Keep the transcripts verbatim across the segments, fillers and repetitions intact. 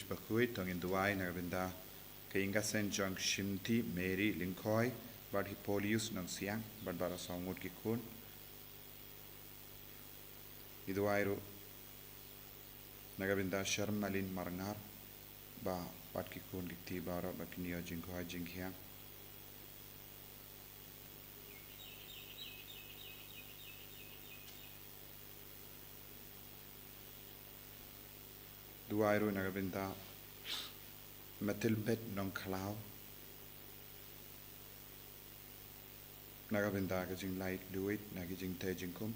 Bakhuid, to ngin duwai na ka bynta ka ïing ka sem jong Shimti Mary Lyngkhoi bad Hippolyus Nongsiang bad baroh saw ngut ki khun. Ngi duwai ruh na ka bynta Sharmalin Marngar bad ki khun ki kti baroh ba kin ïoh jingkoit jingkhiah. Duwai ruh na ka bynta Matilbet Nongkhlaw na ka bynta ka jinglait luid na ka jingtei jingkhum.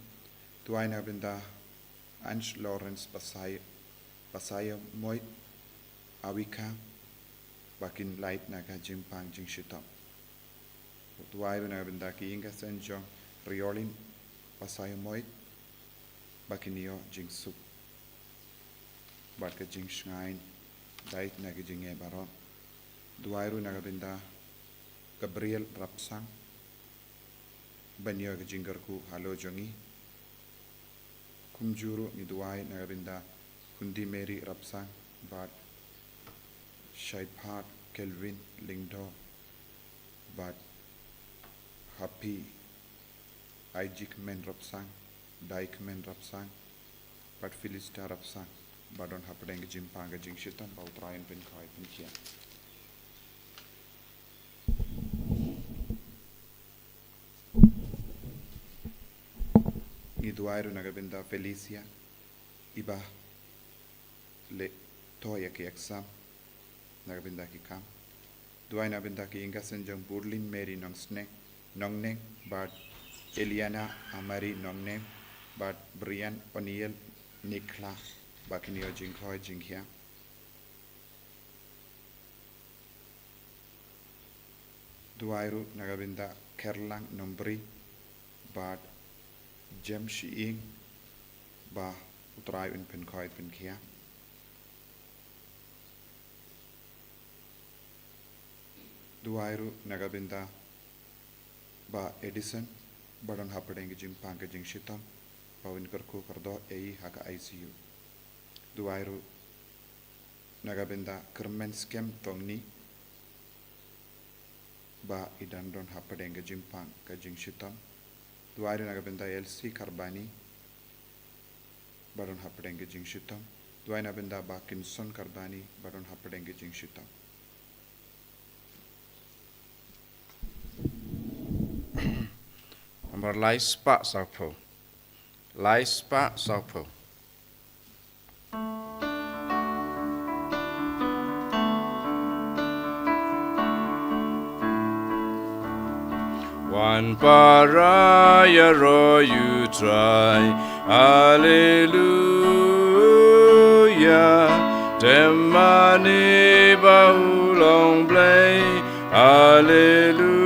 Duwai na ka bynta Ange Lawrence Pasai, Pasai Moit Awika ba kin lait na ka jingpang jingshitom. Duwai ruh na ka bynta ka ïing ka sem jong Riolin Pasai Moit ba kin ïoh jingsuk bad ka jingshngaiñ lait na ka jingeh baroh. Duwai ruh na ka bynta Gabriel Rapsang ban ïoh ka jingkyrkhu halor jong ngi. Kumjuh ruh ngi duwai na ka bynta Hundi Mary Rapsang bad Shaiphat Kelvin Lyngdoh bad Happy Aijikmen Rapsang, Daikmen Rapsang bad Filista Rapsang ba don hapdeng ka jingpang ka jingshitom, ba U Trai un pynkhuid pynkhiah. Ngi duwai ruh na ka bynta Felicia iba leh to ïa ki exam na ka bynta ki kam. Duwai na ka bynta ka ïing ka sem jong Burlin Mary Nongsneng, Nongneng bad Eliana Amari Nongneng bad Brian O'Neil Nikla ba kin ïoh jingkoit jingkhiah. Duwai ruh na ka bynta Kherlang Nombri bad Jem Shiing ba U Trai un pynkhuid pynkhiah. Duwai ruh na ka bynta Bah Edison ba don hapdeng ka jingpang ka jingshitom, ba un kyrkhu kyrdoh ei ha ka I C U. Duwai ruh na ka bynta Kyrmen Skhem Tongni ba i dang don hapdeng ka jingpang ka jingshitom. Duwai ruh na ka bynta Elsie Karbani ba don hapdeng ka jingshitom. Duwai na ka bynta Bah Kinson Karbani ba don hapdeng ka jingshitom. Nambar lai spah sawphew. Lai spah sawphew. Wan para ïaroh ïa U Trai, Haleluya. Tem mane ba u long Blei, Haleluya.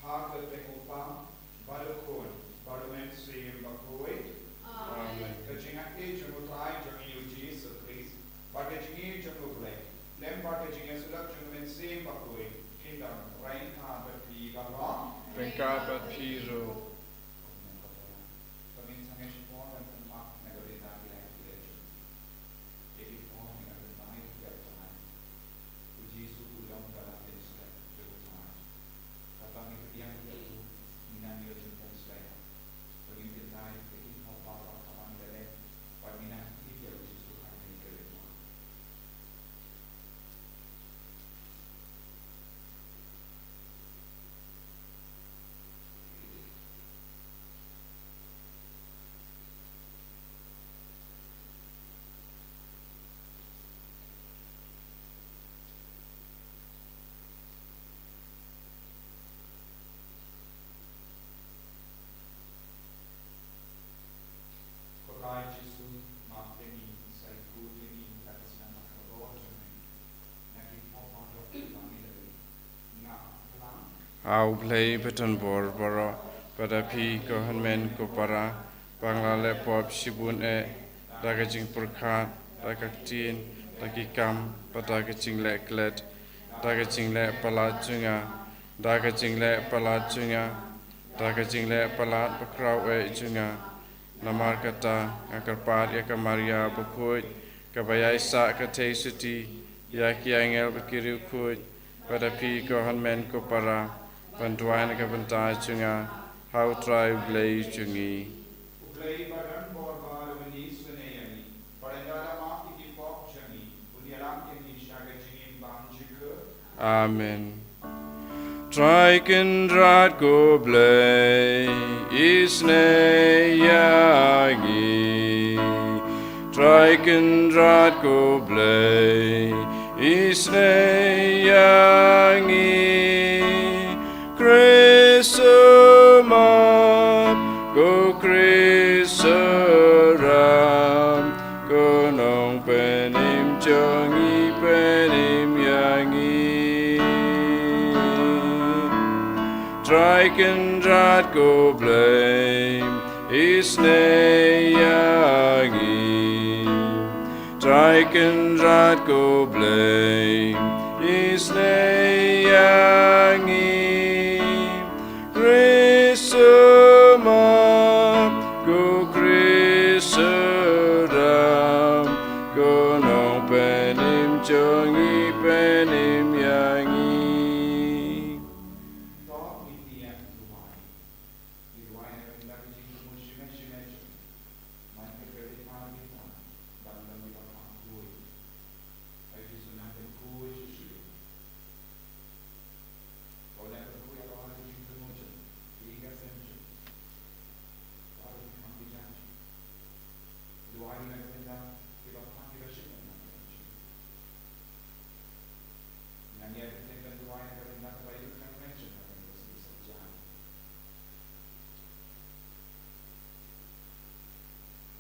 Ha ka kyrteng u Kpa, bad u Khun, bad u Mynsiem Bakhuid. Amen. Ka jingïaid jong u Trai jong ngi u Jisu Khrist, bad ka jingïeit jong u Blei, lem bad ka jingïasyllok jong u Mynsiem Bakhuid, kin don ryngkat bad phi baroh. Ryngkat bad phi ruh. Ha U Blei ba don bor baroh, ba da phi ko hynmen ko para, ba nga la leh pop shibun eh, da ka jingpyrkhat, da ka ktien, da ki kam, bad da ka jingleh klet, da ka jingleh palat jong nga, da ka jingleh palat jong nga, da ka jingleh palat bakhraw eh jong nga. Namar kata, nga kyrpad ïa ka Maria bakhuid, kaba ïaisah ka theisotti, ïa ki angel bad ki riewkhuid, bad ïa phi ko hynmen ko para, ban duwai na ka bynta jong nga ha U Trai U Blei jong ngi. U Blei ba don bor baroh un ïasnoh ïa ngi, bad ynda la map ïa ki pop jong ngi, un ïalam ïa ngi sha ka jingim bymjukut. Amen. Trai Kynrad ko Blei, isynei ïa ngi. Trai Kynrad ko Blei, isynei ïa ngi. Khrist u map, ko Khrist u ram, ko nongpynim jong ngi, pynim ïa ngi. Trai Kynrad ko Blei, isynei ïa ngi. Trai Kynrad ko Blei, isynei ïa ngi. Khrist u map, ko Khrist u ram, ko nongpynim jong ngi, pynim ïa ngi.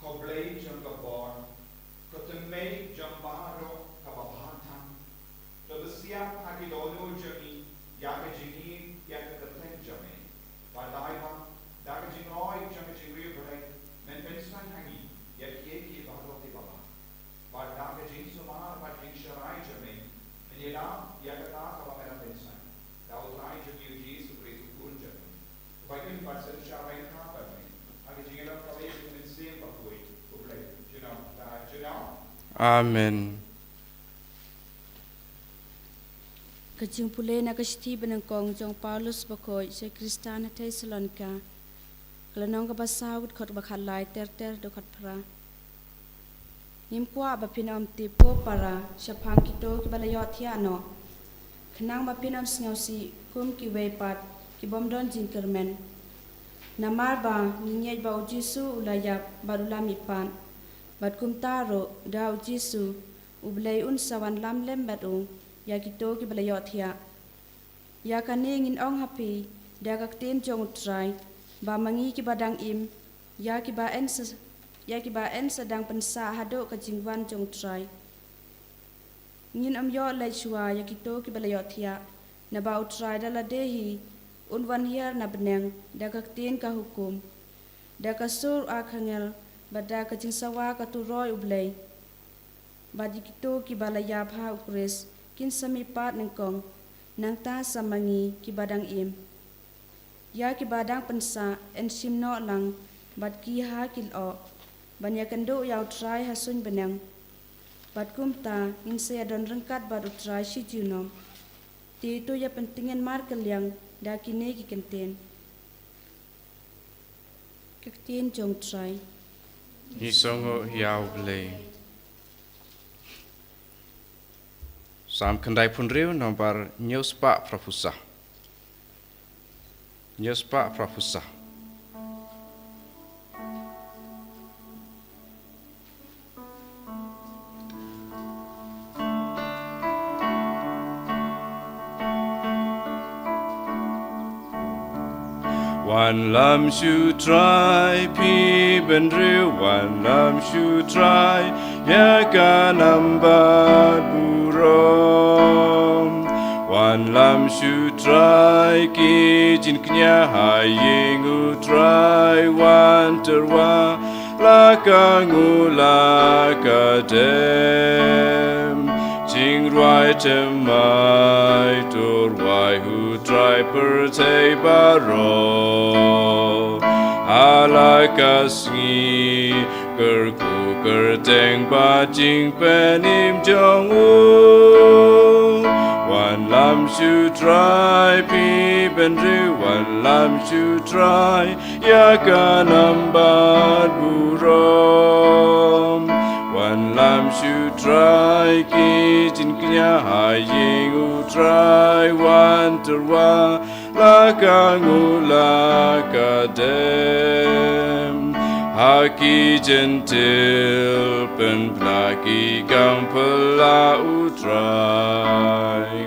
Ko Blei jong ka bor, ko tymmen jong baroh kaba bha tam, to pynsiap ha ki dohnud jong ngi ïa ka jingim ïa ka kyrteng jong me. Bad dei ba da ka jingroi jong ka jingriewblei men pynsngew ha ngi ïa kiei kiei baroh kiba bha. Bad da ka jingsumar bad jingsharai jong me, men ïalam ïa kata kaba me la pynsngew. Da U Trai jong ngi U Jisu Khrist U Khun jong me. Amen. Ka jingpule na ka shithi banyngkong jong Paulus bakhuid sha ki Khristan ha Thessalonika. Ka lynnong kaba saw, ka dkhot ba khatlai ter ter haduh khatphra. Ngim kwah ba phin ym tip ko para shaphang kito kiba la ïohthiah noh, khnang ba phin ym sngewsih kum kiwei pat ki bym don jingkyrmen. Namar ba ngi ngeit ba U Jisu u la ïap bad u la mihpat, bad kumta ruh da U Jisu U Blei un sa wanlam lem bad u ïa kito kiba la ïohthiah. Ïa kane ngin ong ha phi da ka ktien jong U Trai, ba ma ngi kiba dang im, ïa kiba yn sa, ïa kiba yn sa dang pynsah haduh ka jingwan jong U Trai. Ngin ym ïoh leit shuwa ïa kito kiba la ïohthiah, naba U Trai da lade hi un wan hiar na bneng da ka ktien ka hukum, da ka sur u archangel, bad da ka jingsawa ka turoi U Blei. Bad ïa kito kiba la ïap ha U Khrist kin sa mihpat nyngkong, nangta sa ma ngi kiba dang im. Ïa kiba dang pynsah yn shim noh lang bad ki ha ki lyoh, ban ïakynduh ïa U Trai ha suiñ bneng. Bad kumta ngin sa ïadon ryngkat bad U Trai shi junom. Te to ïa pyntngen markylliang da kine ki kyntien. Ka ktien jong U Trai. Ngi sngewnguh ïa U Blei. Salm khyndaiphew hynriew, nombar hynñiewspah phraphew saw. Hynñiewspah phraphew saw. Wanlam sha U Trai phi bynriew, wanlam sha U Trai ïa ka nam bad burom. Wan Lam shu Trai ki jingkñia ha ïing U Trai wan tyrwa la ka ngu la ka dem. Jingrwai thymmai to rwai U Trai pyrthei baroh. Ha la ka sngi kyrkhu kyrteng bad jingpynim jong u. Wan lam shu Trai phi bynriew, wan lam shu Trai ïa ka nam bad burom. Wan lam shu Trai ki jingkñia ha ïing U Trai wan tyrwa la ka ngu la ka dem. Ha ki Jentil pynbna ki kam phylla U Trai.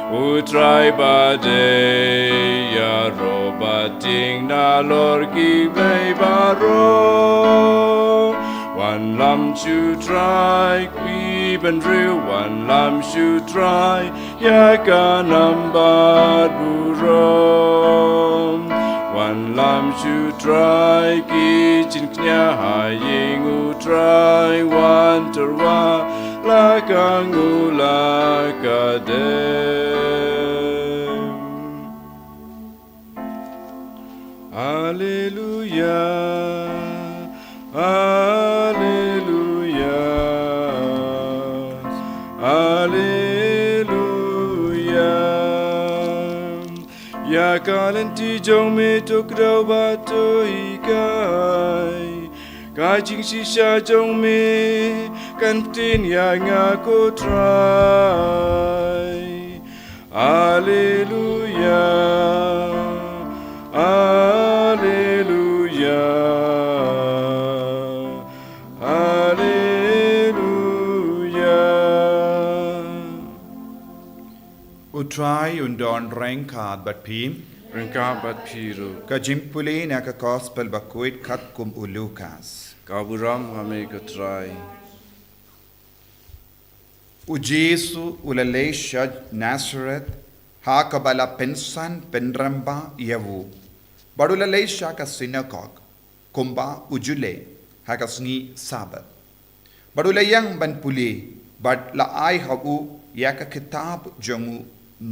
U Trai ba dei ïaroh bad tieng nalor ki blei baroh. Wan lam shu Trai phi bynriew, wan lam shu Trai ïa ka nam bad burom. Wan lam shu Trai ki jingkñia ha ïing U Trai wan tyrwa la ka ngu la ka dem. Alleluia, Alleluia, Alleluia. Ïa ka lynti jong me to kdew bad to hikai. Ka jingshisha jong me kan ktien ïa nga ko Trai. Alleluia, Alleluia, Alleluia. U Trai un don ryngkat bad phi. Ryngkat bad phi ruh. Ka jingpule na ka Gospel bakhuid katkum u Lukas. Ka burom ha me ko Trai. U Jisu u la leit sha Nasareth ha kaba la pynsan pynrem bha ïa u. Bad u la leit sha ka synagog kumba u ju leh ha ka sngi Sabbath. Bad u la ïeng ban pule bad la ai ha u ïa ka kitab jong u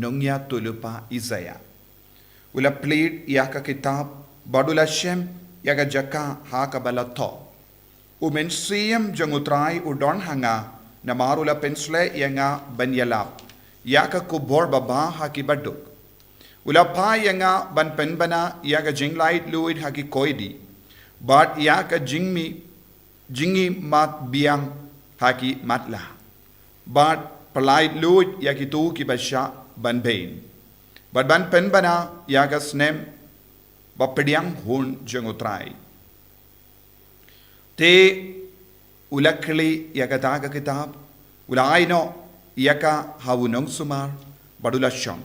nongïathuhlypa Isaïah. U la plie ïa ka kitab bad u la shem ïa ka jaka ha kaba la thoh. U Mynsiem jong U Trai u don ha nga, namar u la pynsleh ïa nga ban ïalap ïa ka khubor babha ha ki baduk. U la phah ïa nga ban pynbna ïa ka jinglaitluid ha ki koidi, bad ïa ka jingmih jingïamat biang ha ki matlah, bad pyllait luid ïa kito kiba shah ban beiñ, bad ban pynbna ïa ka snem ba pdiang hun jong U Trai. Te u la khleh ïa kata ka kitab, u la ai noh ïa ka ha u nongsumar, bad u la shong.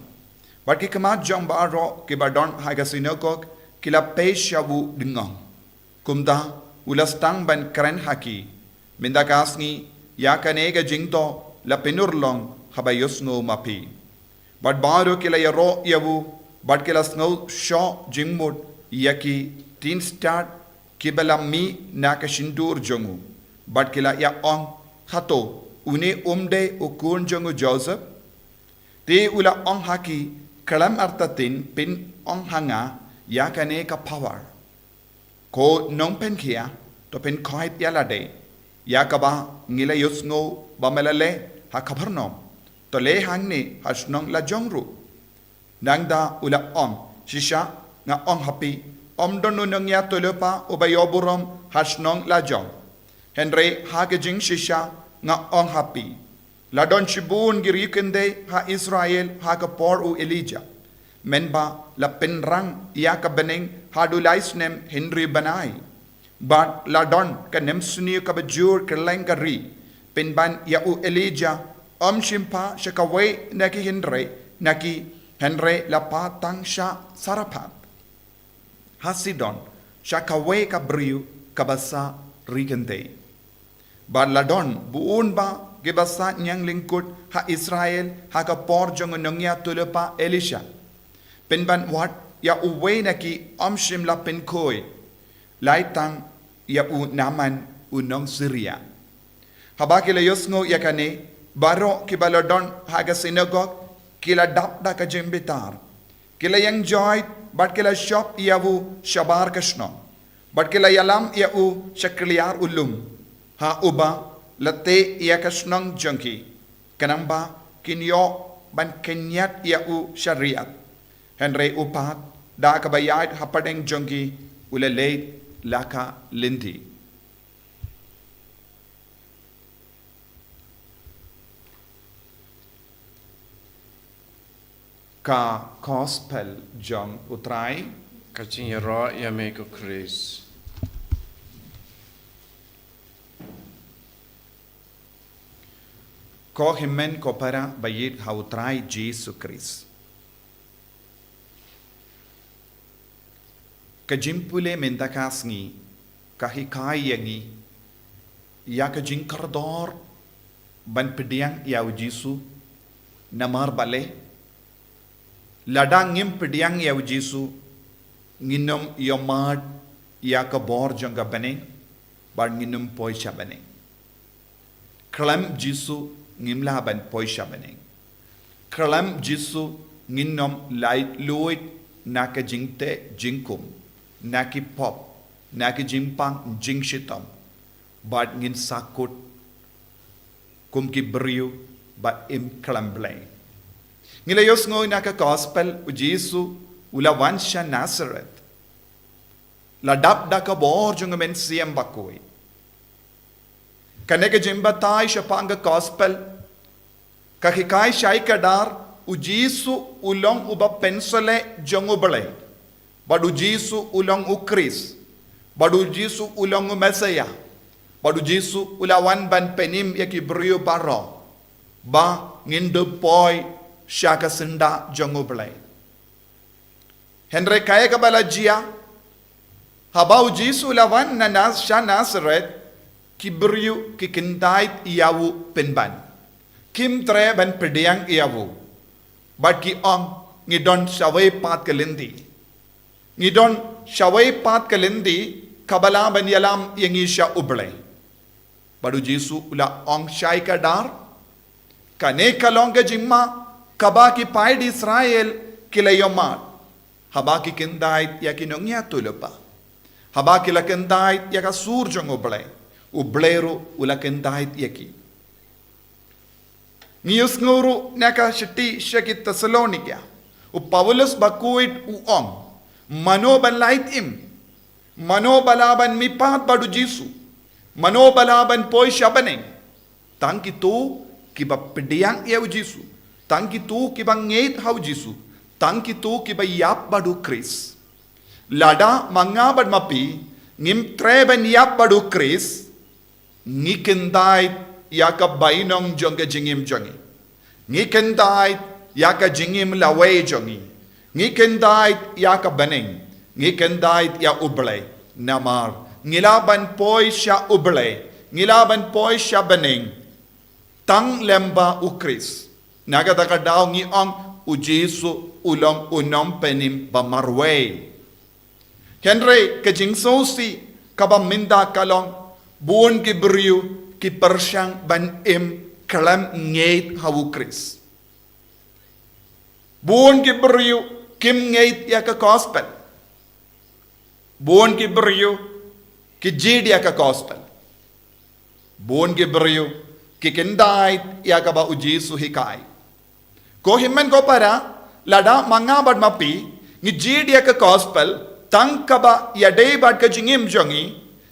Bad ki khmat jong baroh kiba don ha ka synagog ki la peit sha u dngong. Kumta u la sdang ban kren ha ki, mynta ka sngi ïa kane ka jingthoh la pynurlong haba ïohsngew ma phi. Bad baroh ki la ïaroh ïa u, bad ki la sngew shoh jingmut ïa ki, tin stad kiba la mih na ka shyntur jong u. Bad ki la ïa ong, hato une um dei u khun jong u Joseph? Te u la ong ha ki, khlem artatien phin ong ha nga ïa kane ka pawar. Ko nongpynkhia, to pynkhuid ïa lade ïa kaba ngi la ïohsngew ba me la leh ha Kapernaum, to leh hangne ha shnong la jong ruh. Nangta u la ong, shisha nga ong ha phi, ym don u nongïathuhlypa uba ïoh burom ha shnong la jong. Hynrei ha ka jingshisha nga ong ha phi, la don shibun ki riewkynthei ha Israel ha ka por u Elijah, mynba la pynrang ïa ka bneng haduh lai snem hynriew bnai. Bad la don ka nemsniew kaba jur kylleng ka ri, pynban ïa u Elijah ym shym phah sha kawei na ki hynrei na ki, hynrei la phah tang sha Sarephath ha Sidon, sha kawei ka briew kaba sah riewkynthei. Bad la don bun ba kiba sah ñianglyngkut ha Israel ha ka por jong u nongïathuhlypa Elisha. Pynban wat ïa uwei na ki ym shym la pynkhuid, lai tang ïa u Naaman u nong Syria. Haba ki la ïohsngew ïa kane, baroh kiba la don ha ka synagog ki la dap da ka jingbitar. Ki la ïeng joit bad ki la shop ïa u shabar ka shnong, bad ki la ïalam ïa u sha kliar u lum, ha uba la teh ïa ka shnong jong ki, khnang ba kin ïoh ban kynñiat ïa u sha riat. Hynrei u pat, da kaba ïaid hapdeng jong ki, u la leit la ka lynti. Ka Gospel jong u Trai. Ka jingïaroh ïa me ko Khrist. Ko hynmen ko para ba ïeit ha u Trai Jisu Khrist. Ka jingpule mynta ka sngi ka hikai ïa ngi ïa ka jingkordor ban pdiang ïa u Jisu. Namar balei? Lada ngim pdiang ïa u Jisu, ngin ym ïohmad ïa ka bor jong ka bneng, bad ngin ym poi sha bneng. Khlem Jisu ngim lah ban poi sha bneng. Khlem Jisu ngin ym laitluid na ka jingteh jingkum, na ki pop, na ki jingpang jingshitom, bad ngin sahkut kum ki briew ba im khlem Blei. Ngi la ïohsngew na ka Gospel, u Jisu u la wan sha Nazareth, la dap da ka bor jong u Mynsiem Bakhuid. Kane ka jingbatai shaphang ka Gospel ka hikai shai kdar, u Jisu u long uba pynshlei jong u Blei, bad u Jisu u long u Khrist, bad u Jisu u long u Messiah, bad u Jisu u la wan ban pynim ïa ki briew baroh ba ngin da poi sha ka syndah jong u Blei. Hynrei kaei kaba la jia? Haba u Jisu u la wan na Naz-, sha Nazareth, ki briew ki kyntait ïa u pynban. Kim treh ban pdiang ïa u. Bad ki ong, ngi don shawei pat ka lynti. Ngi don shawei pat ka lynti kaba lah ban ïalam ïa ngi sha u Blei. Bad u Jisu u la ong shai kdar, kane ka long ka jingma kaba ki paid Israel ki la ïohmad, haba ki kyntait ïa ki nongïathuhlypa, haba ki la kyntait ïa ka sur jong u Blei, u Blei ruh u la kyntait ïa ki. Ngi ïohsngew ruh na ka shithi sha ki Thessalonika, u Paulus Bakhuid u ong, mano ban lait im, mano ba lah ban mihpat bad u Jisu, mano ba lah ban poi sha bneng? Tang kito kiba pdiang ïa u Jisu, tang kito kiba ngeit ha u Jisu, tang kito kiba ïap bad u Khrist. Lada ma nga bad ma phi ngim treh ban ïap bad u Khrist, ngi kyntait ïa ka bainong jong ka jingim jong ngi. Ngi kyntait ïa ka jingim lawei jong ngi. Ngi kyntait ïa ka bneng. Ngi kyntait ïa u Blei. Namar ngi lah ban poi sha u Blei, ngi lah ban poi sha bneng tang lem bad u Khrist. Na kata ka daw ngi ong u Jisu u long u nongpynim ba marwei. Hynrei ka jingsngewsih kaba mynta ka long, bun ki briew ki pyrshang ban im khlem ngeit ha u Khrist. Bun ki briew kim ngeit ïa ka Gospel. Bun ki briew ki jied ïa ka Gospel. Bun ki briew ki kyntait ïa kaba u Jisu hikai. Ko hynmen ko para, lada ma nga bad ma phi ngi jied ïa ka Gospel tang kaba ïadei bad ka jingim jong ngi,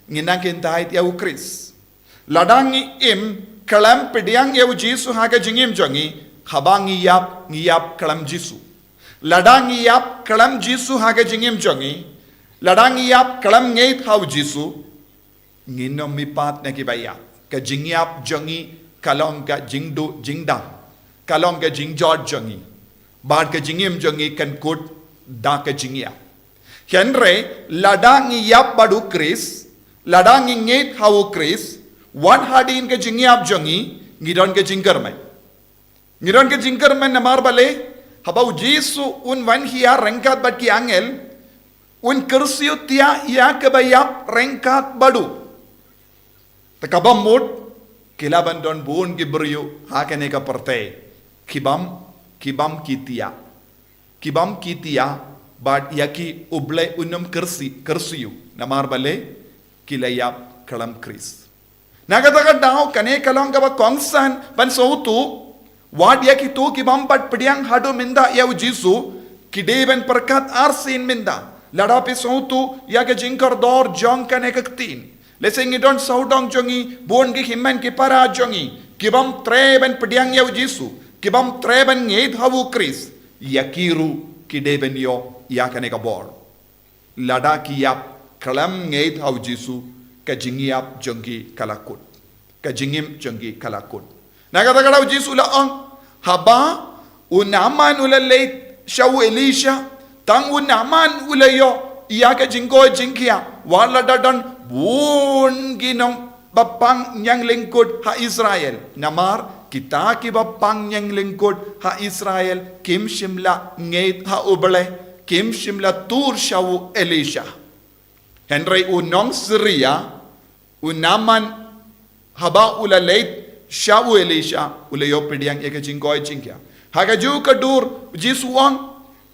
ngin nang kyntait ïa u Khrist. Lada ngi im khlem pdiang ïa u Jisu ha ka jingim jong ngi, haba ngi ïap, ngi ïap khlem Jisu. Lada ngi ïap khlem Jisu ha ka jingim jong ngi, lada ngi ïap khlem ngeit ha u Jisu, ngin ym mihpat na kiba ïap. Ka jingïap jong ngi ka long ka jingduh jingdang, ka long ka jingjot jong ngi. Bad ka jingim jong ngi kan kut da ka jingïap. Hynrei lada ngi ïap bad u Khrist, lada ngi ngeit ha u Khrist, wat hadien ka jingïap jong ngi, Ngi don ka jingkyrmen. Ngi don ka jingkyrmen namar balei, haba u Jisu un wan hiar ryngkat bad ki angel, un kyrsiew tiah ïa kaba ïap ryngkat bad u. Te kaba mut, ki la ban don bun ki briew ha kane ka pyrthei. Ki bym, ki bym ki tiah. Ki bym ki tiah, bad ïa ki U Blei un ym kyrsi, kyrsiew. Namar balei, ki la ïap kyllum Khrist. Na kata ka daw kane ka long kaba kongsan ban sngewthuh, wat ïa kito ki bym pat pdiang haduh mynta ïa u Jisu, ki dei ban pyrkhat arsien mynta. Lada phi sngewthuh ïa ka jingkordor jong kane ka ktien. Lehse ngi don sawdong jong ngi, bun ki hynmen ki para jong ngi, ki bym treh ban pdiang ïa u Jisu, ki bym treh ban ngeit ha u Khrist, ïa ki ruh ki dei ban ïoh ïa kane ka bor. Lada ki ïap kyllum ngeit ha u Jisu, ka jingïap jong ki ka la kut. Ka jingim jong ki ka la kut. Na kata ka daw u Jisu u la ong, haba u Naaman u la leit sha u Elisha, tang u Naaman u la ïoh ïa ka jingkoit jingkhiah, wat la da don bun ki nong ba pang ñianglyngkut ha Israel. Namar kita kiba pang ñianglyngkut ha Israel kim shym la ngeit ha U Blei, kim shym la tur sha u Elisha. Hynrei u nong Syria, u Naaman, haba u la leit sha u Elisha, u la ïoh pdiang ïa ka jingkoit jingkhiah. Ha kajuh ka dur, u Jisu u ong,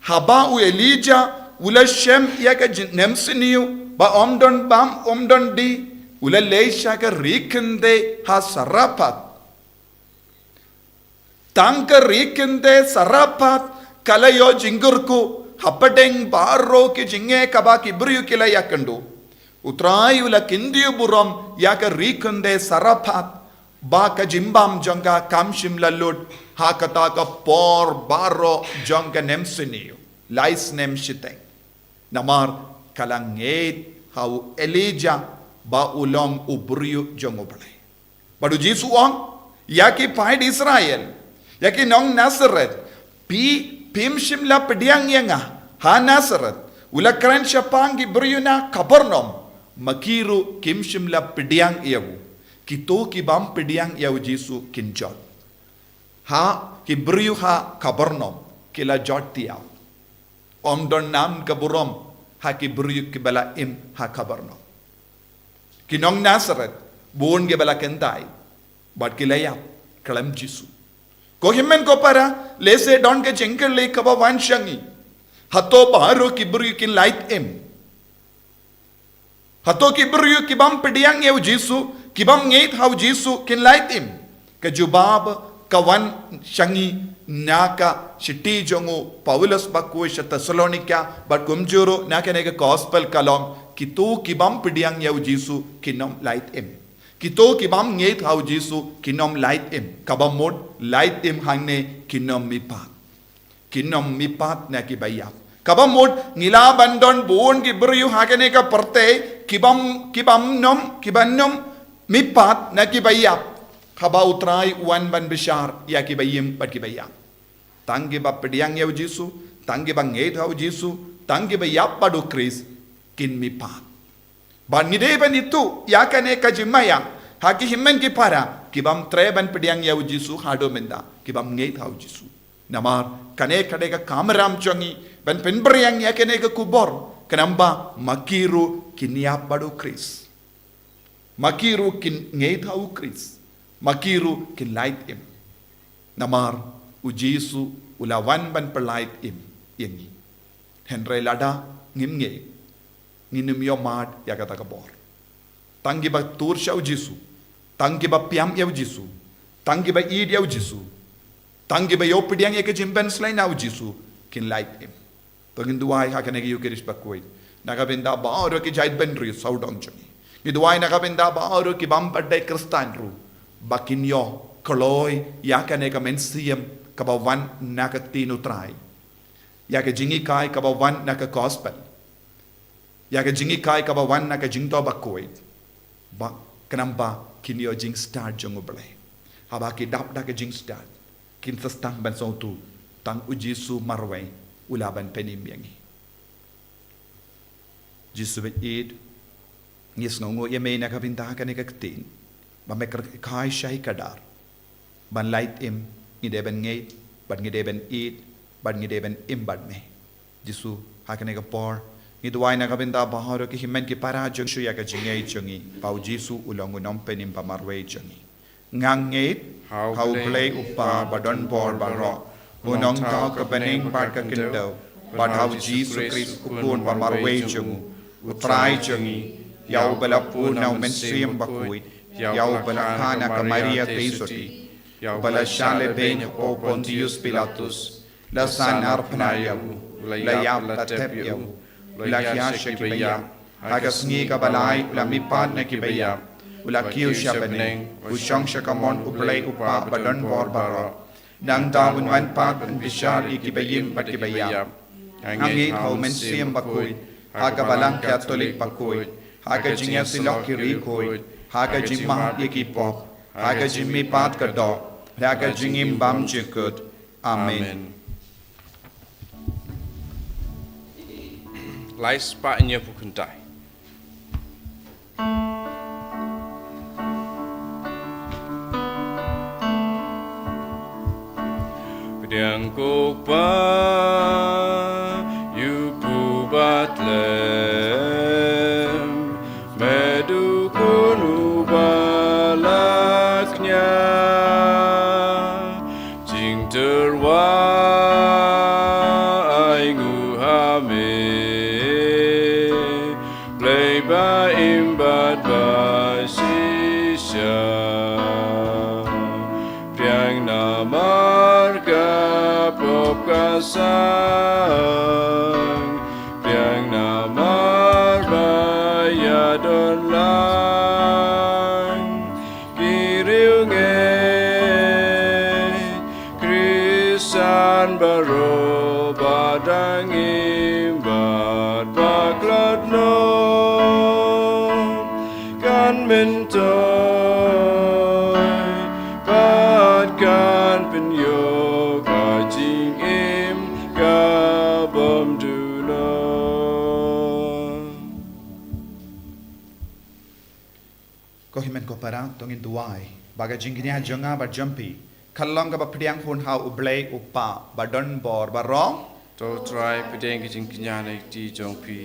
haba u Elijah u la shem ïa ka jingnem sniew, ba ym don bam, ym don dih, u la leit sha ka ri khyndai ha Sarephath. Tang ka ri khyndai Sarephath ka la ïoh jingkyrkhu hapdeng baroh ki jingeh kaba ki briew ki la ïakynduh. U Trai u la kyntiew burom ïa ka ri khyndai Sarephath, ba ka jingbam jong ka kam shym la lut ha kata ka por baroh jong ka nem sniew. Lai snem shiteng. Namar ka la ngeit ha u Elijah ba u long u briew jong U Blei. Bad u Jisu u ong, ïa ki paid Israel, ïa ki nong Nazareth, phi, phim shym la pdiang ïa nga ha Nazareth. U la kren shaphang ki briew na Kapernaum, ma ki ruh kim shym la pdiang ïa u. Kito ki bym pdiang ïa u Jisu kin jot. Ha, ki briew ha Kapernaum ki la jot tiah. Ym don nam ka burom ha ki briew kiba la im ha Kapernaum. Ki nong Nazareth, bun kiba la kynthai, bad ki la ïap kyllum Jisu. Ko hynmen ko para, lehse don ka jingkylli kaba wan sha ngi. Hato baroh ki briew kin lait im? Hato ki briew ki bym pdiang ïa u Jisu, ki bym ngeit ha u Jisu kin lait im? Ka jubab ka wan sha ngi na ka shithi jong u Paulus bakhuid sha Thessalonika, bad kumjuh ruh na kane ka gospel ka long, kito ki bym pdiang ïa u Jisu kin ym lait im. Kito ki bym ngeit ha u Jisu kin ym lait im. Kaba mut lait im hangne kin ym mihpat. Kin ym mihpat na kiba ïap. Kaba mut ngi lah ban don bun ki briew ha kane ka pyrthei ki bym, ki bym ym, ki bym ym mihpat na kiba ïap. Haba u Trai u wan ban bishar ïa kiba im bad kiba ïap. Tang kiba pdiang ïa u Jisu, tang kiba ngeit ha u Jisu, tang kiba ïap bad u Khrist, kin mihpat. Bad ngi dei ban ithuh ïa kane ka jingmaïa ha ki hynmen ki para ki bym treh ban pdiang ïa u Jisu haduh mynta, ki bym ngeit ha u Jisu. Namar kane ka dei ka kamram jong ngi ban pynphriang ïa kane ka khubor, khnang ba ma ki ruh kin ïap bad u Khrist. Ma ki ruh kin ngeit ha u Khrist. Ma ki ruh kin lait im. Namar u Jisu u la wan ban pynlait im ïa ngi. Hynrei lada ngim ngeit, ngin ym ïoh mad ïa kata ka bor. Tang kiba tur sha u Jisu, tang kiba pdiang ïa u Jisu, tang kiba ïeit ïa u Jisu, tang kiba ïoh pdiang ïa ka jingpynslei na u Jisu, kin lait im. To ngin duwai ha kane ka Eucharist bakhuid na ka bynta baroh ki jaitbynriew sawdong jong ngi. Ngi duwai na ka bynta baroh ki bym pat dei Khristan ruh, ba kin ïoh kloi ïa kane ka mynsiem kaba wan na ka ktien u Trai, ïa ka jinghikai kaba wan na ka gospel, ïa ka jinghikai kaba wan na ka jingthoh bakhuid, ba khnang ba kin ïoh jingstad jong u Blei. Haba ki dap da ka jingstad, kin sa sdang ban sngewthuh tang u Jisu marwei u lah ban pynim ïa ngi. Jisu ba ïeit, ngi sngewnguh ïa me na ka bynta kane ka ktien ba me kyrkhu shaei ka dar. Ban lait im, ngi dei ban ngeit, bad ngi dei ban ïeit, bad ngi dei ban im bad me. Jisu, ha kane ka por, ngi duwai na ka bynta baroh ki hynmen ki para jong ngi shuh ïa ka jingngeit jong ngi, ba u Jisu u long u nongpynim ba marwei jong ngi. Nga ngeit ha u Blei u Kpa ba don bor baroh, u nongthaw ka bneng bad ka khyndew, bad ha u Jisu Khrist u Khun ba marwei jong u, u Trai jong ngi, ïa uba la pun na u Mynsiem Bakhuid, ïa uba la kha na ka Maria Theisotti, ïa uba la shah lehbeiñ hapoh Pontius Pilatus, la san arphylla ïa u, la ïap, la tep ïa u, la hiar sha kiba ïap, ha ka sngi kaba lai u la mihpat na kiba ïap, u la kiew sha bneng, u shong sha kamon u Blei u Kpa ba don bor baroh. Nangta un wan pat ban bishar ïa kiba im bad kiba ïap. Nga ngeit ha u Mynsiem Bakhuid, ha ka Balang Katholik bakhuid, ha ka jingïasyllok ki riewkhuid, ha ka jingmap ïa ki pop, ha ka jingmihpat ka doh, ha ka jingim bymjukut. Amen. Amen. Lai spah hynñiewphew khyndai. Pdiang ko Kpa ïa u pub ba tlem, me duh Khun uba la kñia. Jingtyrwa ai nguh ha me, Blei ba im bad ba shisha. Pdiang namar ka pop ka sang, pdiang namar ba ïadon lang ki riewngeit Khristan baroh ba dang im bad ba khlad noh, kan myntoi bad kan pynïoh ka jingim ka bymduh noh. Ko hynmen ko para, to ngin duwai ba ka jingkñia jong nga bad jong phi kan long kaba pdiang hun ha u Blei u Kpa ba don bor baroh. To Trai, pdiang ka jingkñia na ki kti jong phi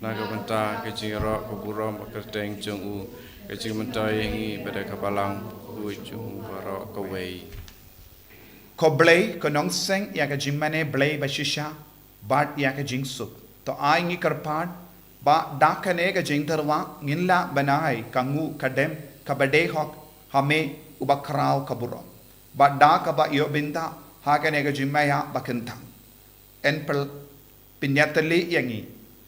na ka bynta ka jingïaroh ka burom bad ka kyrteng jong u, ka jingmyntoi ïa ngi bad ïa ka Balang Bakhuid jong u baroh kawei. Ko Blei, ko Nongseng ïa ka jingmane Blei ba shisha bad ïa ka jingsuk, to ai ngi kyrpad ba da kane ka jingtyrwa ngin lah ban ai ka nguh ka dem kaba dei hok ha me uba khraw ka burom, bad da kaba ïoh bynta ha kane ka jingmaïa ba kyntang, yn pynïatylli ïa ngi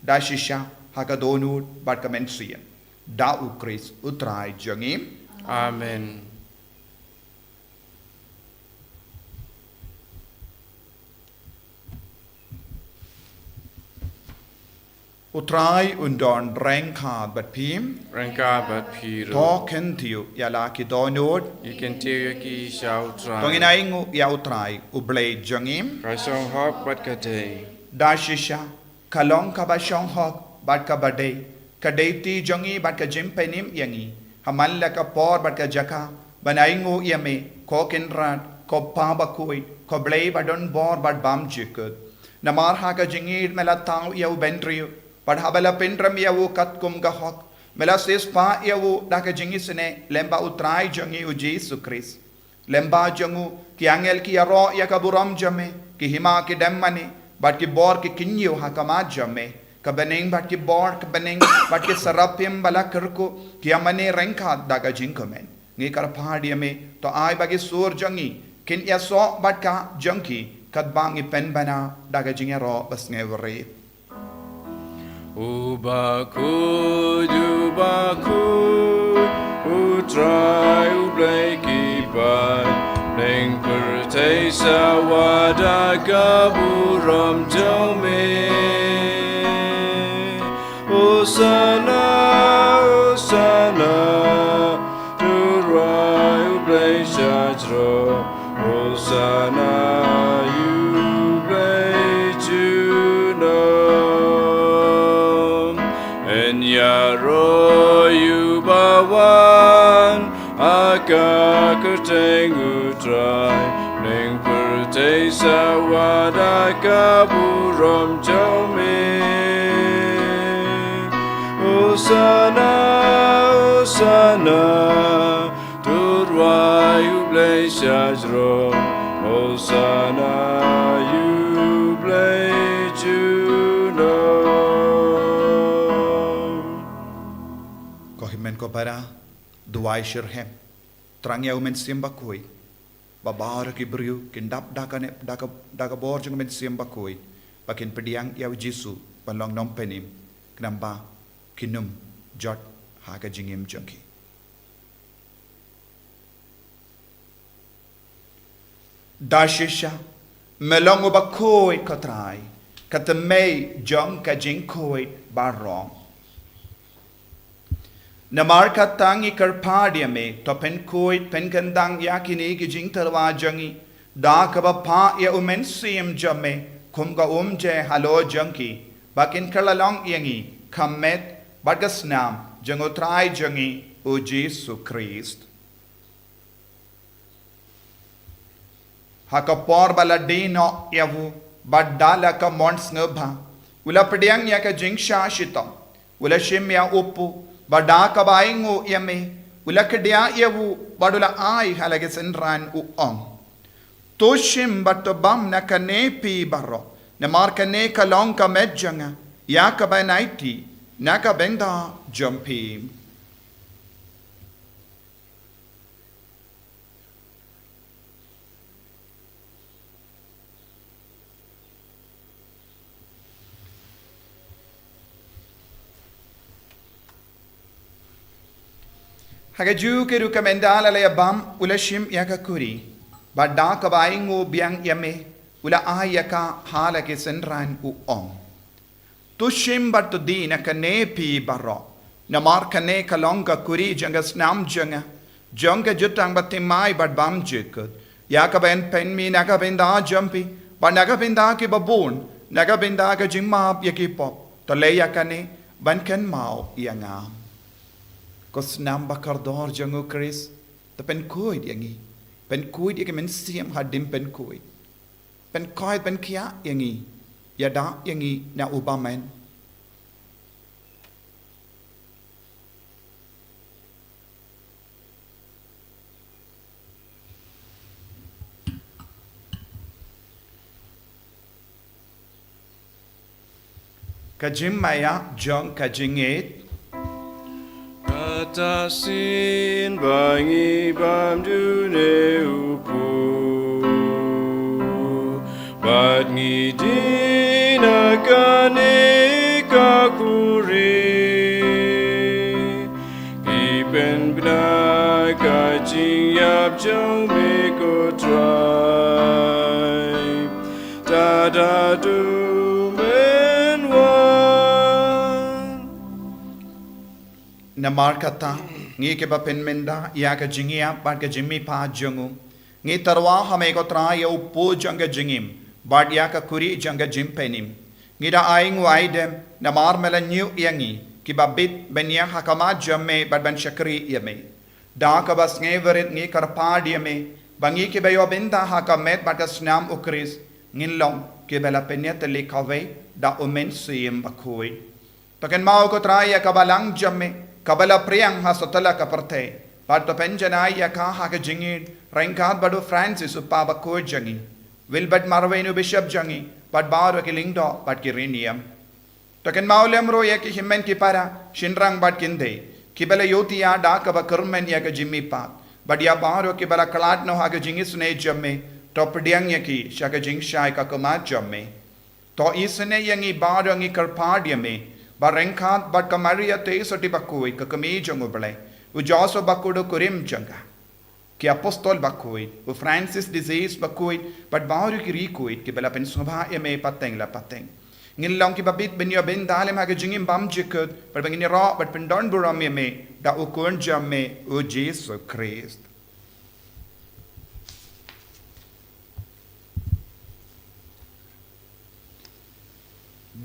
da shisha ha ka dohnud bad ka mynsiem. Da u Khrist u Trai jong ngi. Amen. U Trai un don ryngkat bad phi. Ryngkat bad phi ruh. To kyntiew ïa la ki dohnud. Ngi kyntiew ïa ki sha u Trai. To ngin ainguh ïa u Trai u Blei jong ngi. Ka shong hok bad ka dei. Da shisha ka long kaba shong hok bad kaba dei, ka dei kti jong ngi bad ka jingpynim ïa ngi ha man la ka por bad ka jaka ban ainguh ïa me, ko Kynrad, ko Kpa Bakhuid, ko Blei ba don bor bad bymjukut. Namar ha ka jingïeit me la thaw ïa u bynriew, bad haba la pynrem ïa u katkum ka hok, me la siewspah ïa u da ka jingisynei lem bad u Trai jong ngi u Jisu Khrist. Lem bad jong u ki angel ki ïaroh ïa ka burom jong me, ki hima ki dem mane bad ki bor ki kynñiew ha khmat jong me. Ka bneng bad ki bor ka bneng bad ki serafim ba la kyrkhu ki ïa mane ryngkat da ka jingkmen. Ngi kyrpad ïa me, to ai ba ki sur jong ngi kin ïasoh bad ka jong ki, katba ngi pynbna da ka jingïaroh ba sngewrit. U bakhuid, u bakhuid, u Trai u Blei ki paid, bneng pyrthei sawa da ka burom jong me. Hosana, Hosana, Trai u Blei sha jrong. Hosana ïa u Blei junom. Yn ïaroh ïa uba wan ha ka kyrteng u Trai. Ka burom jong me. Hosanna, Hosanna, to duwai ïa u Blei shajrong. Hosanna ïa u Blei junom. Ko hynmen ko para, duwai shitrhem. Thrang ïa u Mynsiem Bakhuid. Ba baroh ki briew kin dap da ka ne, da ka, da ka bor jong u Mynsiem Bakhuid, ba kin pdiang ïa u Jisu ban long nongpynim, khnang ba kin ym jot ha ka jingim jong ki. Da shisha, me long uba khuid ko Trai, ka tmei jong ka jingkhuid baroh. Namar kata ngi kyrpad ïa me, to pynkhuid pynkyndang ïa kine ki jingtyrwa jong ngi, da kaba phah ïa u Mynsiem jong me kum ka umje halor jong ki, ba kin kylla long ïa ngi ka met bad ka snam jong u Trai jong ngi u Jisu Khrist. Ha ka por ba la die noh ïa u, bad da la ka mon sngewbha, u la pdiang ïa ka jingshah shitom, u la shim ïa u kpu, bad da kaba ainguh ïa me, u la kdiah ïa u, bad u la ai ha la ki synran, u ong: To shim bad to bam na kane phi baroh, namar kane ka long ka met jong nga, ïa kaban aiti na ka bynta jong phi. Ha kajuh ka rukom ynda la ïa bam, u la shim ïa ka kuri, bad da kaba ainguh biang ïa me, u la ai ïa ka ha la ki synran, u ong: To shim bad to die na kane phi baroh, namar kane ka long ka kuri jong ka snam jong nga, jong ka jutang bathymmai bad bymjukut, ïa kaban pynmih na ka bynta jong phi bad na ka bynta kiba bun, na ka bynta ka jingmap ïa ki pop. To leh ïa kane ban kynmaw ïa nga. Ko snam ba kordor jong u Khrist, to pynkhuid ïa ngi, pynkhuid ïa ki mynsiem hadien pynkhuid. Pynkhuid, pynkhiah ïa ngi, ïada ïa ngi na u bymman. Ka jingmaïa jong ka jingngeit. Kata shisien ba ngi bam dune u kpu, bad ngi die na kane ka kuri, ngi pynbna ka jingïap jong me ko Trai. Tada du men wan. Namar kata, ngi kiba pynmynda ïa ka jingïap bad ka jingmihpat jong u, ngi tyrwa ha me ko Trai ïa u kpu jong ka jingim, bad ïa ka kuri jong ka jingpynim. Ngi da ainguh aidem, namar me la ñiew ïa ngi, kiba bit ban ïeng ha khmat jong me bad ban shakri ïa me. Da kaba sngewrit ngi kyrpad ïa me, ba ngi kiba ïoh bynta ha ka met bad ka snam u Khrist, ngin long kiba la pynïatylli kawei da u Mynsiem Bakhuid. To kynmaw ko Trai ïa ka balang jong me, kaba la phriang ha satlak ka pyrthei, bad to pynjanai ïa ka ha ka jingïeit, ryngkat bad u Francis u Papa bakhuid jong ngi, Wilbert Marwein u Bishop jong ngi, bad baroh ki lyngdoh bad ki riewniam. To kynmaw lem ruh ïa ki hynmen ki para, shynrang bad kynthei, kiba la ïohthiah da kaba kyrmen ïa ka jingmihpat, bad ïa baroh kiba la khlad noh ha ka jingisynei jong me, to pdiang ïa ki sha ka jingshai ka khmat jong me. To isynei ïa ngi baroh ngi kyrpad ïa me, ba ryngkat bad ka Maria Theisotti bakhuid ka kmie jong u Blei, u Joseph bakhuid u kurim jong ka, ki apostol bakhuid, u Francis de Sales bakhuid, bad baroh ki riewkhuid kiba la pynsngewbha ïa me pateng la pateng. Ngin long kiba bit ban ïoh bynta lem ha ka jingim bymjukut, bad ba ngin ïaroh bad pyndonburom ïa me da u Khun jong me u Jisu Khrist.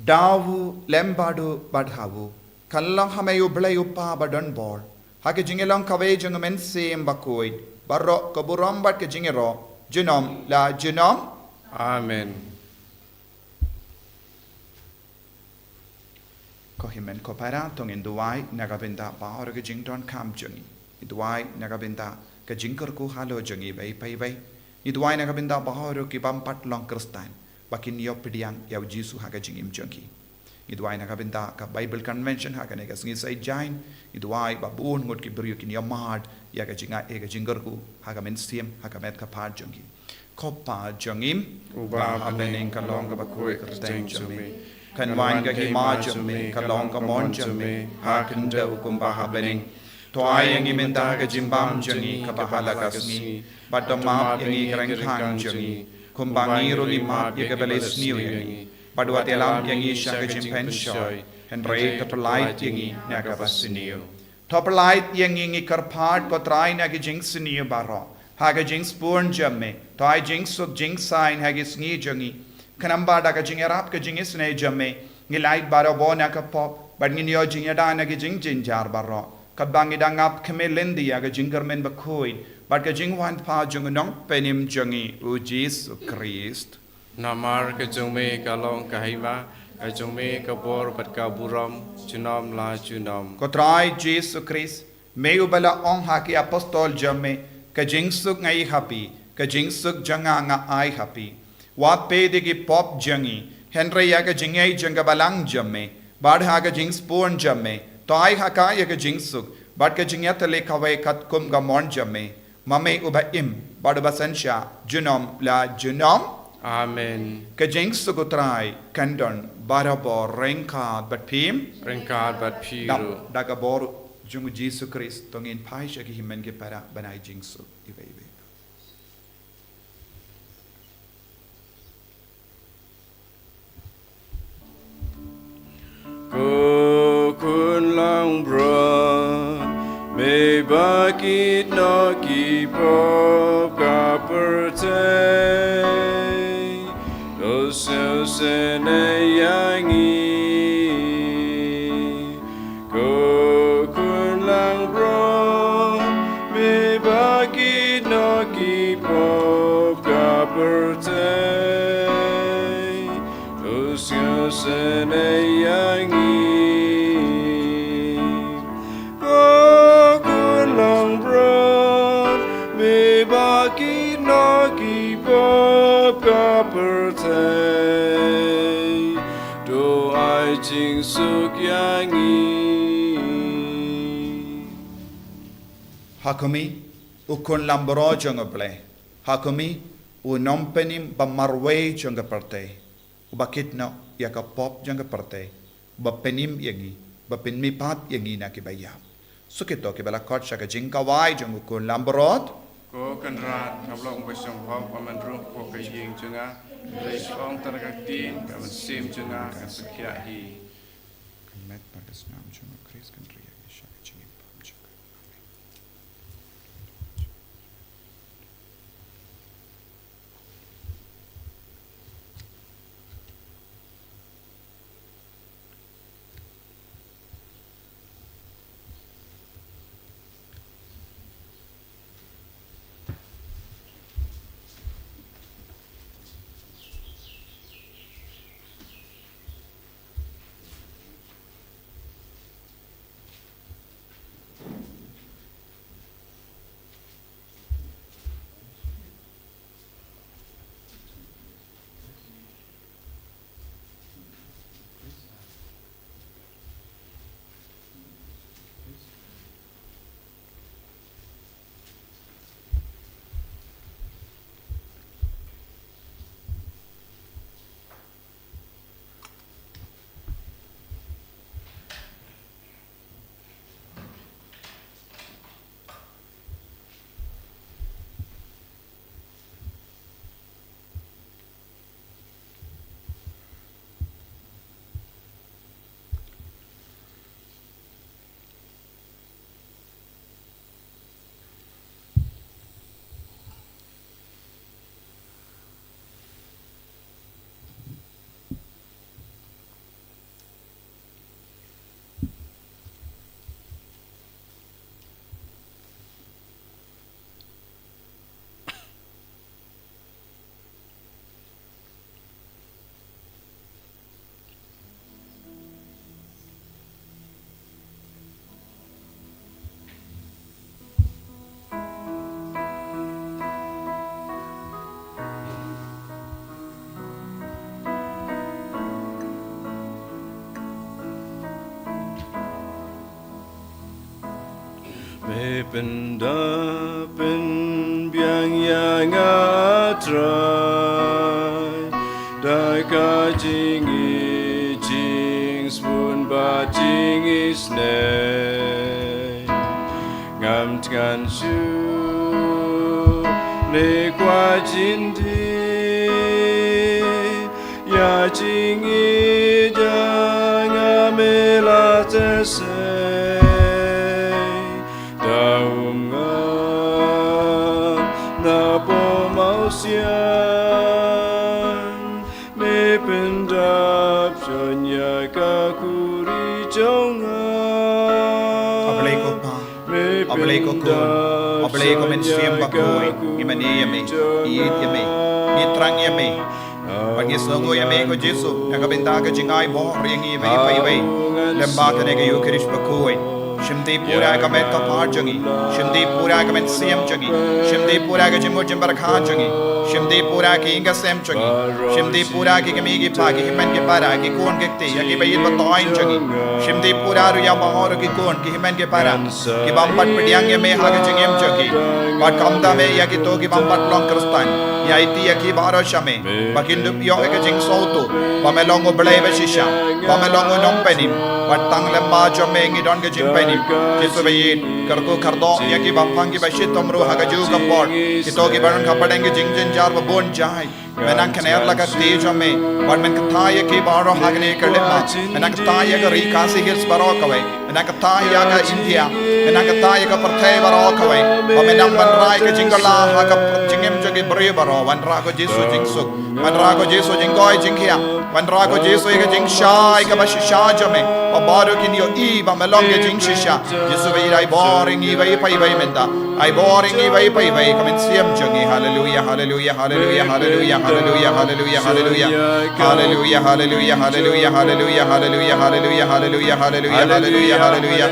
Da u lem bad u bad ha u, kan long ha me u Blei u Kpa badonbor, ha ka jingïalong kawei jong u Mynsiem Bakhuid, baroh ka burom bad ka jingïaroh junom la junom. Amen. Ko hynmen ko para, to ngin duwai na ka bynta baroh ki jingdonkam jong ngi. Ngi duwai na ka bynta ka jingkyrkhu halor jong ngi iwei pa iwei. Ngi duwai na ka bynta baroh ki bym pat long Khristan ba kin ïoh pdiang ïa u Jisu ha ka jingim jong ki. Ngi duwai na ka bynta ka Bible Convention ha kane ka sngi Saitjaiñ. Ngi duwai ba bun ngut ki briew kin ïoh mad ïa ka jingaiei ka jingkyrkhu ha ka mynsiem, ha ka met ka phad jong ki. Ko Pa jong ngi uba ha bneng, ka long kaba khuid ka kyrteng jong me. Kan wan ka hima jong me, ka long ka mon jong me ha khyndew kumba ha bneng. To ai ïa ngi mynta ka jingbam jong ngi kaba ha la ka sngi. Bad to map ïa ngi ki ryngkang jong ngi, kumba ngi ruh ngi map ïa kiba la sniew ïa ngi. Bad wat ïalam ïa ngi sha ka jingpynshoi, hynrei to pyllait ïa ngi na kaba sniew. To pyllait ïa ngi, ngi kyrpad ko Trai na ki jingsniew baroh ha ka jingsbun jong me. To ai jingsuk jingsaiñ ha ki sngi jong ngi. Khnang ba da ka jingïarap ka jingisynei jong me, ngi lait barabor na ka pop bad ngin ïoh jingïada na ki jingjynjar baroh, katba ngi dang ap khmih lynti ïa ka jingkyrmen bakhuid bad ka jingwan pat jong u Nongpynim jong ngi u Jisu Khrist. Namar ka jong me ka long ka hima, ka jong me ka bor bad ka burom junom la junom. Ko Trai Jisu Khrist, me uba la ong ha ki apostol jong me, ka jingsuk nga ai ha phi, ka jingsuk jong nga nga ai ha phi. Wat peit ïa ki pop jong ngi, hynrei ïa ka jingaiei jong ka Balang jong me. Bad ha ka jingsbun jong me, to ai ha ka ïa ka jingsuk bad ka jingïatylli kawei katkum ka mon jong me, ma me uba im bad uba synshar junom la junom. Amen. Ka jingsuk u Trai kan don barabor ryngkat bad phi. Ryngkat bad phi ruh. Da ka bor jong u Jisu Khrist to ngin phai sha ki hynmen ki para ban ai jingsuk iwei iwei. Ko Khun langbrot, me ba kit noh ki pop ka pyrthei, to sngewsynei ïa ngi. Ko Khun langbrot, me ba kit noh ki pop ka pyrthei, to sngewsynei ïa ngi. Ko Khun langbrot, me ba kit noh ki pop ka pyrthei, to ai jingsuk ïa ngi. Ha kum i, u Khun langbrot jong U Blei. Ha kum i, u Nongpynim ba marwei jong ka pyrthei, uba kit noh ïa ka pop jong ka pyrthei, uba pynim ïa ngi, uba pynmihpat ïa ngi na kiba ïap. Suk ïa kito kiba la khot sha ka jingkhawai jong u Khun langbrot. Ko Kynrad, nga long ba shong hok, ba man ruh ko ka ïing jong nga. Hynrei shu ong tang ka ktien, ka mynsiem jong nga kan sa khiah hi. Ka met bad ka snam jong u Khrist kan ri ïa ngi sha ka jingim bymjukut. Amen. Me pyndap pynbiang ïa nga Trai da ka jingïeit jingsbun bad jingisynei. Ngam thngan shuh ne kwah jin die ïa jingïeit jong nga, me la teh sei da um nga na pop mawsiang. Me pyndap shon ïa ka khuri jong nga. A Blei ko Pa, a Blei ko Khun, a Blei ko Mynsiem Bakhuid, ngi mane ïa me, ngi ïeit ïa me, ngi thrang ïa me. Bad ngi sngewnguh ïa me ko Jisu na ka bynta ka jingai bor ïa ngi iwei pa iwei lyngba kane ka Eukharist bakhuid. Shim dih pura ïa ka met ka par jong ngi. Shim dih pura ïa ka mynsiem jong ngi. Shim dih pura ïa ka jingmut jingpyrkhat jong ngi. Shim dih pura ïa ki ïing ki sem jong ngi. Shim dih pura ïa ki kmie ki kpa, ki hynmen ki para, ki khun ki kti, ïa ki ba ïeit ba toiñ jong ngi. Shim dih pura ruh ïa baroh ki khun, ki hynmen ki para, ki bym pat pdiang ïa me ha ka jingim jong ki. Bad khamtam eh ïa kito ki bym pat long Khristan, ngi aiti ïa ki baroh sha me. Ba kin dup ïoh ïa ka jingsngewthuh ba me long U Blei ba shisha, ba me long U Nongpynim, bad tang lyngba jong me ngi don ka jingpynim. Jisu ba ïeit, kyrkhu kyrdoh ïa ki ba pang, ki ba shitom ruh ha kajuh ka por, kito ki ba don hapdeng ka jingjynjar ba bun jait. Me nang kner la ka kti jong me, bad men kyntait ïa ki baroh ha kane ka lynti. Me nang kyntait ïa ka Ri Khasi Hills baroh kawei. Me nang kyntait ïa ka India, me nang kyntait ïa ka pyrthei baroh kawei. Ba me nang wanrah ïa ka jingkylla ha ka jingim jong ki briew baroh. Wanrah ko Jisu jingsuk, wanrah ko Jisu jingkoit jingkhiah, wanrah ko Jisu ïa ka jingshai kaba shisha jong me, ba baroh kin ïohi ba me long ka jingshisha. Jisu ba ïeit, ai bor ïa ngi iwei pa iwei mynta. Ai bor ïa ngi iwei pa iwei, ka mynsiem jong ngi. Haleluia, haleluia, haleluia, haleluia, haleluia, haleluia, haleluia. Haleluia, haleluia, haleluia, haleluia, haleluia, haleluia, haleluia, haleluia, haleluia, haleluia.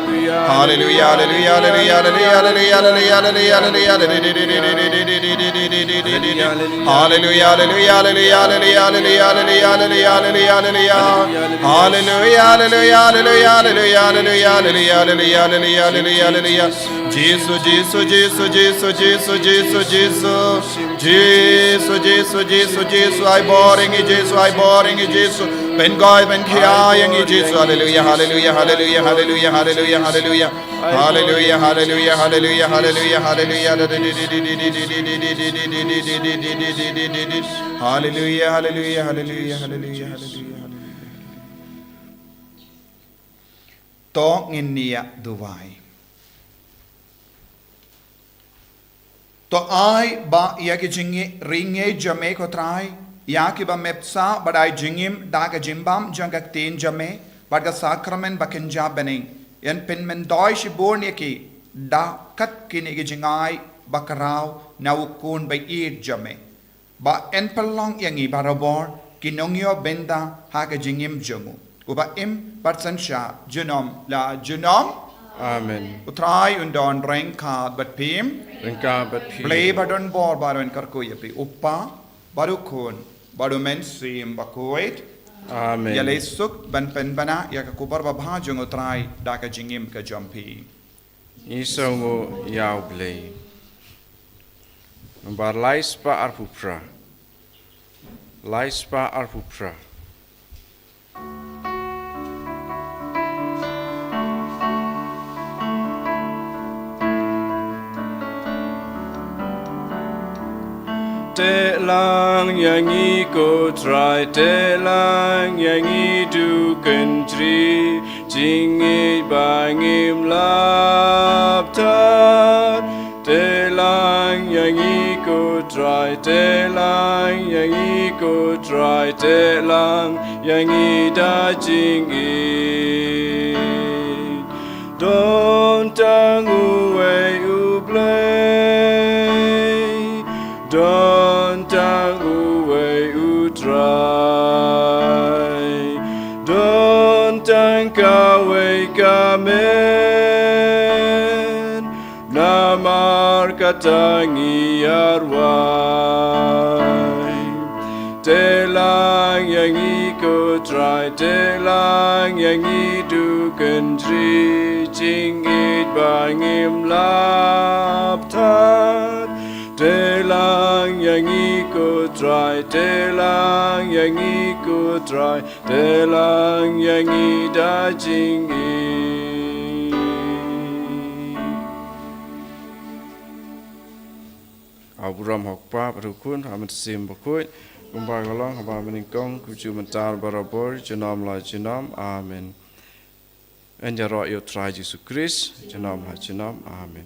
Haleluia, haleluia, haleluia, haleluia, haleluia, haleluia, haleluia, haleluia, haleluia. Haleluia, haleluia, haleluia, haleluia, haleluia, haleluia, haleluia, haleluia. Haleluia, haleluia, haleluia, haleluia, haleluia, haleluia, haleluia, haleluia, haleluia. Jisu, Jisu, Jisu, Jisu, Jisu, Jisu, Jisu. Jisu, Jisu, Jisu, Jisu, ai bor ïa ngi Jisu, ai bor ïa ngi Jisu. Pynkoit pynkhiah ïa ngi Jisu. Haleluia, haleluia, haleluia, haleluia, haleluia, haleluia. Haleluia, haleluia, haleluia, haleluia, haleluia. Haleluia, haleluia, haleluia, haleluia, haleluia, haleluia. To ngin ïa duwai. To ai ba ïa ki jingri ngeit jong me ko Trai, ïa kiba me pynshai bad ai jingim da ka jingbam jong ka ktien jong me bad ka sakramen ba kynja bneng, yn pynmyntoi shibun ïa ki da kat kine ki jingai ba khraw na u Khun ba ïeit jong me. Ba yn pynlong ïa ngi barabor ki nongïoh bynta ha ka jingim jong u, uba im bad synshar junom la junom. Amen. U Trai un don ryngkat bad phi. Ryngkat bad phi. Blei ba don bor baroh un kyrkhu ïa phi, u Kpa bad u Khun bad u Mynsiem Bakhuid. Amen. Ïaleh suk ban pynbna ïa ka khubor babha jong u Trai da ka jingim ka jong phi. Ngi sngewnguh ïa u Blei. Nambar lai spah arphew phra. Lai spah arphew phra. Teh lang ïa ngi ko Trai, teh lang ïa ngi duh kynjri jingngeit ba ngim lap tad. Teh lang ïa ngi ko Trai, teh lang ïa ngi ko Trai, teh lang ïa ngi da jingngeit. Don tang uwei u Blei, don tang uwei u Trai, don tang kawei ka met, namar kata ngi arwai. Teh lang ïa ngi ko Trai, teh lang ïa ngi duh kynjri jingïeit ba ngim lap tad. Te lang ïa ngi ko Trai, te lang ïa ngi ko Trai, te lang ïa ngi da jingïeit. Abraham hok pa, bad hok khun, ha mynsiem bakhuid, kumba ka long, haba mynnyngkong, kumjuh mynta barabor, junom la junom. Amen. Yn ïaroh ïa u Trai Jisu Krist, junom la junom. Amen.